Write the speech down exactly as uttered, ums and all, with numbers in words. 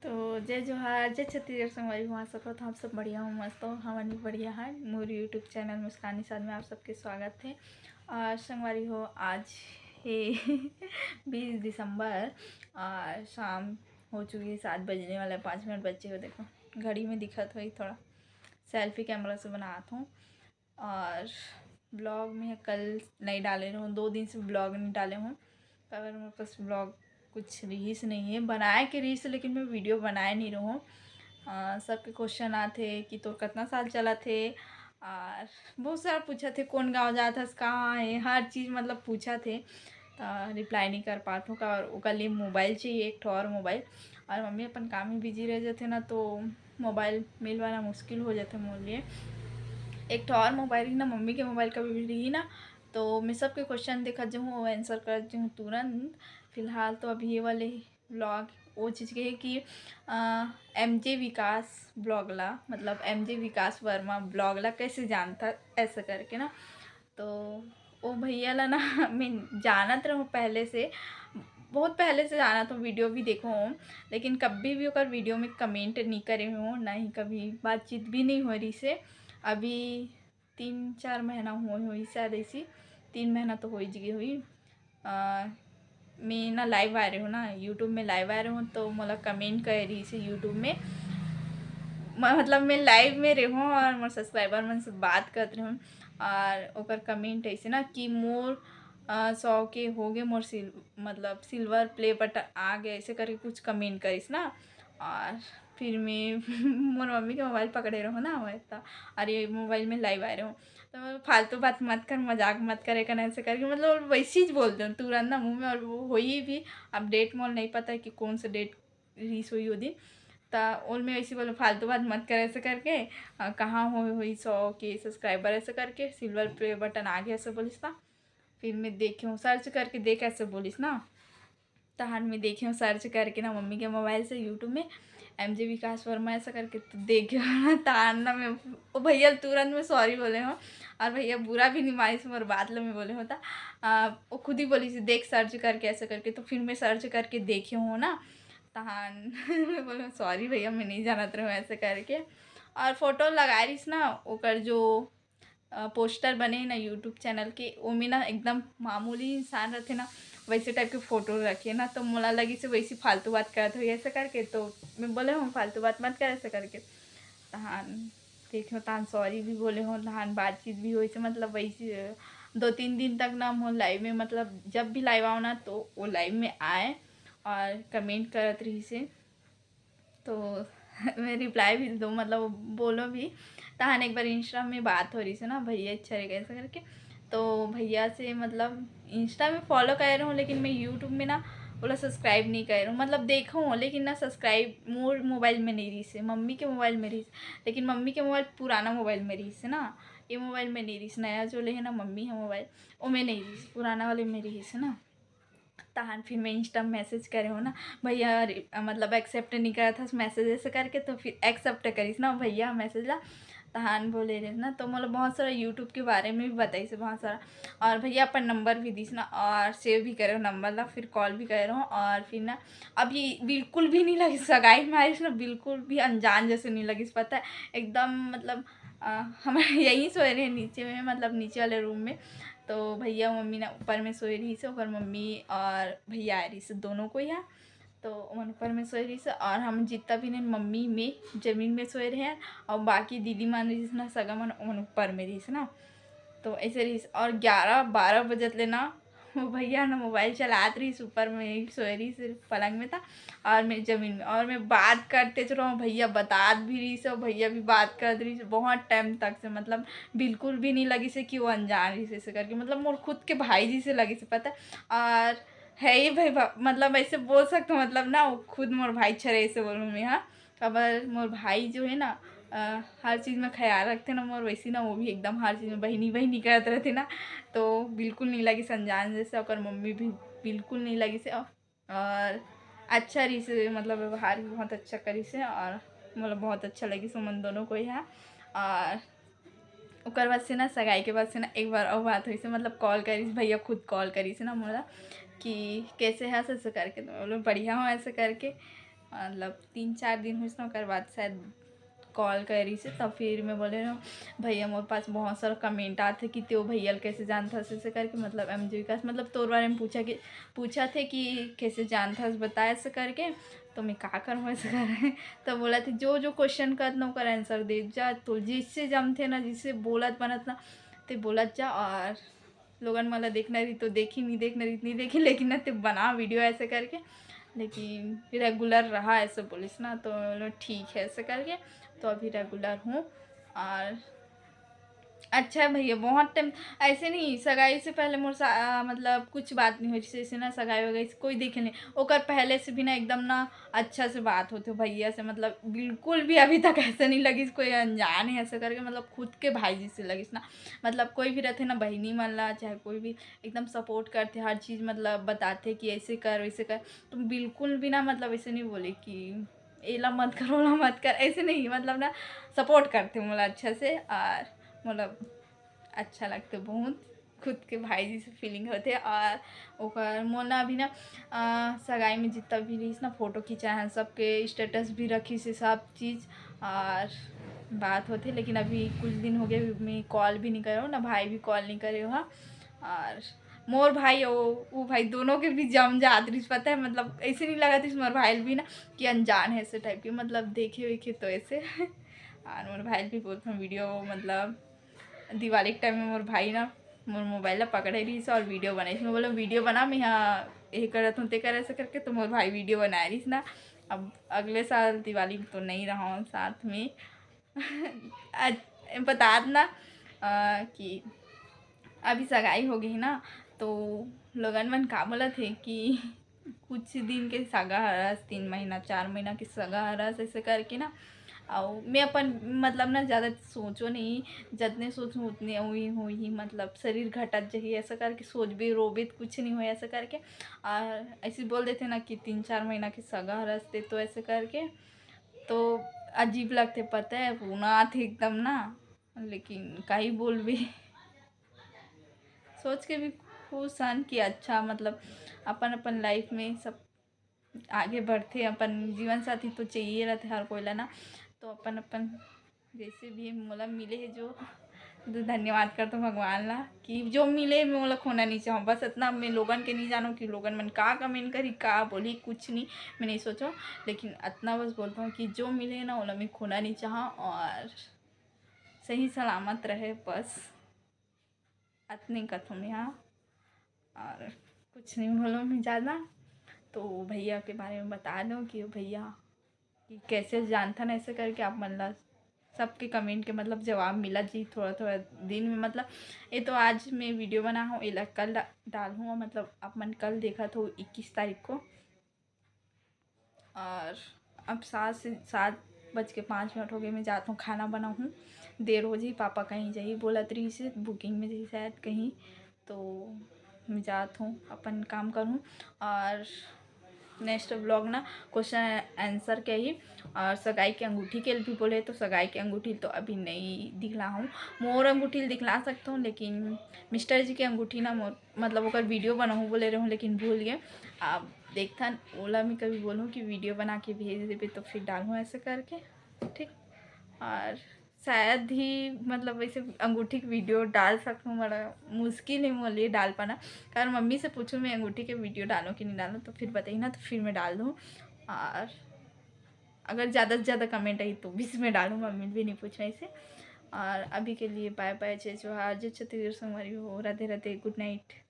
तो जय जोहार, जय छत्तीसगढ़ संगवारी हो। आशा करत हव आप सब बढ़िया हो, मस्त हो। हमन भी बढ़िया हन। मोर YouTube चैनल मुस्कान निषाद में आप सबके स्वागत हे। और संगवारी हो, आज हे बीस दिसंबर और शाम हो चुकी है, सात बजने वाला है, पाँच मिनट बचे हो। देखो घड़ी में दिखत होही, थोड़ा सेल्फी कैमरा से बनात हूँ। और ब्लॉग में कल नहीं डाले रहूँ, दो दिन से ब्लॉग नहीं डाले हूँ, काबर मोर पास ब्लॉग कुछ रिहिस नहीं है, बनाए के रिहिस लेकिन मैं वीडियो बनाए नहीं रहूँ। अ, सबके क्वेश्चन आथे कि तोर कितना साल चलत हे, और बहुत सारा पूछत हे कौन गाँव जात हस, कहाँ है, हर चीज़ मतलब पूछत हे, तो रिप्लाई नहीं कर पात हूँ। का और ओकर लिए मोबाइल चाहिए, एक ठो और मोबाइल, और मम्मी अपन काम में बिजी रह जाथे ना, तो मोबाइल मिलवाना मुश्किल हो जाथे मोर लिए। एक ठो और मोबाइल ही ना, मम्मी के मोबाइल कभी भी रही ना, तो मैं सबके क्वेश्चन देखत जाहूँ और आंसर करत जाहूँ तुरंत। फिलहाल तो अभी ये वाले व्लॉग वो चीज़ के है कि एम जे विकास ब्लॉग ला, मतलब एम जे विकास वर्मा ब्लॉग ला कैसे जानता, ऐसा करके ना। तो वो भैया ला ना मैं जानत रहूँ पहले से, बहुत पहले से जानत हूँ, वीडियो भी देखो हूँ, लेकिन कभी भी ओकर वीडियो में कमेंट नहीं करे हूँ, ना ही कभी बातचीत भी नहीं हो रही से। अभी तीन चार महीना हुए हुई शायद, ऐसी तीन महीना तो हो ही गई हुई। अ, मैं ना लाइव आ रहे हूँ ना, YouTube में लाइव आ रहे हूँ, तो मोला कमेंट करे रही से YouTube में, म-, मतलब मैं लाइव में रहूँ और मोर सब्सक्राइबर मन से बात करत रहूँ, और ओकर कमेंट ऐसे ना कि मोर, अ, सौ के हो गए, मोर सिल-, मतलब सिल्वर प्ले बटन आ गए, ऐसे करके कुछ कमेंट करिस ना। और फिर मैं मोर मम्मी के मोबाइल पकड़े रहूँ ना, मैं तो, और ये मोबाइल में लाइव आ रहे हूँ, तो मैं, "फालतू बात मत कर, मजाक मत कर, एकन ऐसे करके", मतलब वैसे ही बोल दूँ तुरंत ना मुँह में। और वो होई भी, अब डेट मोर नहीं पता है कि कौन सा डेट रिलीज हुई वो दिन, तो ओल में वैसे बोलो, "फालतू बात मत कर", ऐसे करके, अ, "कहाँ हो, हुई सौ के सब्सक्राइबर", ऐसे करके, "सिल्वर प्ले बटन आ गया", ऐसे बोलिस था। फिर मैं देखे हूँ, सर्च करके देख, ऐसे बोलिस ना। तहान मैं देखे हूँ सर्च करके ना मम्मी के मोबाइल से YouTube में एम जे विकास वर्मा ऐसा करके, तो देखे हूँ ना, तहान ना मैं, ओ भैया तुरंत में सॉरी बोले हूँ, और भैया बुरा भी नहीं मानिस मोर बात ला मैं बोले हूँ ता, आ, वो खुद ही बोलिस, "देख सर्च करके ऐसा करके", तो फिर मैं सर्च करके देखे हूँ ना, तहान मैं बोले हूँ, "सॉरी भैया, मैं नहीं जानत रहूँ" ऐसे करके। और फोटो लगाए रहिस ना, ओकर जो अ, पोस्टर बने हे ना YouTube चैनल के, ओमे ना एकदम मामूली इंसान रथे ना, वैसे टाइप के फोटो रखे ना, तो मोला लगिस हे वैसी फालतू बात करत होही ऐसे करके, तो मैं बोले हूँ, "फालतू बात मत कर" ऐसे करके। तहान देखे हो, तहान सॉरी भी बोले हो, तहान बातचीत भी होइस हे, मतलब वैसे दो तीन दिन तक ना मोर लाइव में, मतलब जब भी लाइव आओ ना, तो वो लाइव में आए और कमेंट करत रहिस हे। तो मैं रिप्लाई भी दो, मतलब बोलो भी। तहान एक बार इंस्टा में बात हो रही से ना, भैया अच्छा रहेगा ऐसा करके, तो भैया से मतलब इंस्टा में फॉलो कर रहा हूँ, लेकिन मैं YouTube में ना बोला सब्सक्राइब नहीं कर रहा हूँ, मतलब देखो हूँ, लेकिन ना सब्सक्राइब मोर मोबाइल में नहीं रही से, मम्मी के मोबाइल में रही से। लेकिन मम्मी के मोबाइल पुराना मोबाइल में रही से ना, ये मोबाइल में नहीं रही से, नया जो ले है ना मम्मी है मोबाइल, वो में नहीं रही से, पुराना वाले में रही से ना। तहान फिर मैं इंस्टा में मैसेज करे हो ना, "भैया रि-, मतलब एक्सेप्ट नहीं करत हस मैसेज" ऐसे करके, तो फिर एक्सेप्ट करिस ना भैया मैसेज ला। तहान बोले रहे ना, तो मतलब बहुत सारा YouTube के बारे में भी बताइस बहुत सारा, और भैया अपन नंबर भी दिस ना और सेव भी करे हो नंबर ला, फिर कॉल भी करे हो। और फिर ना अभी बिल्कुल भी नहीं लगिस सगाई में आइस ना, बिल्कुल भी अनजान जैसे नहीं लगिस, पता है एकदम मतलब अ, हमारे यहीं सोए रहे नीचे में, मतलब नीचे वाले रूम में। तो भैया मम्मी ना ऊपर में सोए रही से, ओकर मम्मी और भैया आए रही से, दोनों कोई है। तो ओमन ऊपर में सोए रही से और हम जितना भी नहीं, मम्मी में जमीन में सोए रहे हैं और बाकी दीदी मान रही से ना, सगा मन, ओमन ऊपर में रही से ना। तो ऐसे रही से और ग्यारह बारह बजत ले ना वो भैया ना मोबाइल चलात रही, ऊपर में ही सोए रही सिर्फ पलंग में था और मैं जमीन में, और मैं बात करते चलो भैया बतात भी रही से, भैया भी बात करत रही से बहुत टाइम तक से, मतलब बिल्कुल भी नहीं लगी से कि वो अनजान रही से ऐसे करके, मतलब मोर खुद के भाई जी से लगी से, पता है। और है ही भाई भा-, मतलब ऐसे बोल सकते हो, मतलब ना वो खुद मोर भाई छरे ऐसे बोलूँ मैं, हाँ। काबर मोर भाई जो है ना, अ, हर चीज़ में ख्याल रखते ना मोर, वैसी ना वो भी एकदम हर चीज़ में बहिनी बहिनी करत रहते ना, तो बिल्कुल नहीं लगी अनजान जैसे। ओकर मम्मी भी बिल्कुल नहीं लगी से, और, और अच्छा रही से, मतलब व्यवहार भी बहुत अच्छा करी से, और मतलब बहुत अच्छा लगी से मन दोनों को यहाँ। और ओकर बाद से ना, सगाई के बाद से ना एक बार और बात हुई से, मतलब कॉल करी से, भैया खुद कॉल करी से ना मोला कि कैसे है ऐसे करके, तो बोलो बढ़िया हो ऐसे करके। मतलब तीन चार दिन होइस ना, ओकर बाद शायद कॉल करिस हे, तब फिर मैं बोले ना, भैया मोर पास बहुत सारा कमेंट आथे कि तें भैया ल कैसे जानथस ऐसे करके, मतलब एम जे विकास, मतलब तोर बारे में पूछा कि, पूछा थे कि कैसे जानथस बता ऐसे करके। तो मैं का करूँ ऐसे करे? तो बोला थे जो जो क्वेश्चन करत ना ओकर आंसर दे जा, तो जिससे जमथे ना, जिससे बोलत बनत ना, तें बोलत जा। और लोगन मन ला देखना रही तो देखी, नहीं देखना रही नहीं देखी, लेकिन ना तें बना वीडियो ऐसे करके। लेकिन रेगुलर रहा ऐसे बोलिस ना, तो बोलो ठीक है ऐसे करके। तो अभी रेगुलर हूँ। और अच्छा है भैया, बहुत टाइम, ऐसे नहीं, सगाई से पहले मोर सा-, मतलब कुछ बात नहीं होइस, जैसे ना सगाई वगाई से कोई देखे नहीं, ओकर पहले से भी ना एकदम ना अच्छा से बात होथे भैया से, मतलब बिल्कुल भी अभी तक ऐसे नहीं लगिस कोई अनजान है ऐसे करके, मतलब खुद के भाई जैसे लगिस ना। मतलब कोई भी रहिथे ना, बहिनी मन ला चाहे कोई भी, एकदम सपोर्ट करथे हर चीज़, मतलब बताथे कि ऐसे कर वैसे कर। तो बिल्कुल भी ना, मतलब ऐसे नहीं बोले कि एला मत कर, ओला मत कर, ऐसे नहीं, मतलब ना सपोर्ट करथे मोला अच्छा से। और मतलब अच्छा लगथे बहुत, खुद के भाई जैसे फीलिंग होथे। और ओकर मोर ना अभी ना, अ, सगाई में जितना भी रहिस ना, फोटो खिंचाए हैं, सबके स्टेटस भी रखिस हे सब चीज़। और बात होथे, लेकिन अभी कुछ दिन हो गए, मैं कॉल भी नहीं करे हूँ ना, भाई भी कॉल नहीं करे हुआ। और मोर भाई, वो, वो भाई दोनों के भी जम जात रहिस, पता है, मतलब ऐसे नहीं लगत रहिस मोर भाई भी ना कि अनजान है ऐसे टाइप के, मतलब देखे वेखे तो ऐसे। और मोर भाई भी बोलते हैं वीडियो, मतलब दिवाली के टाइम में मोर भाई ना मोर मोबाइल ला पकड़े रहिस और वीडियो बनाइस। मैं बोला वीडियो बना, मैं यहाँ ये करत हूँ, ते करे ऐसे करके, तो मोर भाई वीडियो बनाए रहिस ना। अब अगले साल दिवाली में तो नहीं रहा हूँ साथ में। आज बतात ना, अ, कि अभी सगाई हो गई ना, तो लोगन मन का बोलत हे कि कुछ दिन के सगा हरस, तीन महीना, चार महीना के सगा हरस, ऐसे करके ना। अउ मैं अपन, मतलब ना, ज़्यादा सोचो नहीं, जतने सोचूँ उतने वही होही, मतलब शरीर घटत जही, ऐसा करके सोचबे, रोबे तो कुछ नहीं होय, ऐसा करके। और ऐसे बोल देथे ना कि तीन चार महीना के सगा हरस ते, तो ऐसे करके तो अजीब लगथे, पता है, रोना आथे एकदम ना, लेकिन का ही बोलबे। सोच के भी खुश हन कि अच्छा, मतलब अपन अपन लाइफ में सब आगे बढ़थे, अपन जीवन साथी तो चाहिए रहथे हर कोई ला ना। तो अपन अपन जैसे भी मोला मिले हे जो, तो धन्यवाद करथों भगवान ला कि जो मिले, मैं मोला खोना नहीं चाहूँ। बस इतना मैं लोगन के नहीं जानूँ कि लोगन मन का कमेंट करी, का बोली, कुछ नहीं, मैं नहीं सोचो। लेकिन इतना बस बोलता हूँ कि जो मिले ना, ओला मैं खोना नहीं चाहा और सही सलामत रहे, बस अतने कथों मैं, हाँ। और कुछ नहीं बोलो मैं ज़्यादा। तो भैया के बारे में बता दो कि भैया कि कैसे जानथन ऐसे करके आप मन ला, सबके कमेंट के मतलब जवाब मिला जी थोड़ा थोड़ा दिन में। मतलब ये तो आज मैं वीडियो बना हूँ, एला कल डा-, डालहूँ, मतलब आप मन कल देखत हो इक्कीस तारीख को। और अब सात से, सात बज के पाँच मिनट हो गए, मैं जात हूँ खाना बनाहूँ, देर हो जी, पापा कहीं जाही बोलत रहिस हे, बुकिंग में जाही शायद कहीं, तो मैं जात हूँ अपन काम करूँ। और नेक्स्ट व्लॉग ना क्वेश्चन आंसर के ही, और सगाई के अंगूठी के भी बोले, तो सगाई के अंगूठी तो अभी नहीं दिखला हूँ। मोर अंगूठी दिखला सकता हूँ, लेकिन मिस्टर जी के अंगूठी ना मोर, मतलब ओकर वीडियो बनाहूँ बोले रहूँ, लेकिन भूल गए। अब देखथन, ओला मैं कभी बोलूँ कि वीडियो बना के भेज देबे, तो फिर डालूँ ऐसे करके, ठीक। और शायद ही, मतलब वैसे अंगूठी के वीडियो डाल सकूँ, बड़ा मुश्किल है मोर लिए डाल पाना। कारण मम्मी से पूछूँ मैं अंगूठी के वीडियो डालूँ कि नहीं डालूँ, तो फिर बताई ना, तो फिर मैं डाल दूँ। और अगर ज़्यादा से ज़्यादा कमेंट आई तो बीच में डालूँ, मम्मी भी नहीं पूछना इसे। और अभी के लिए बाय बाय, जय जोहार, जय छत्तीसगढ़ संगवारी हो, राधे राधे, गुड नाइट।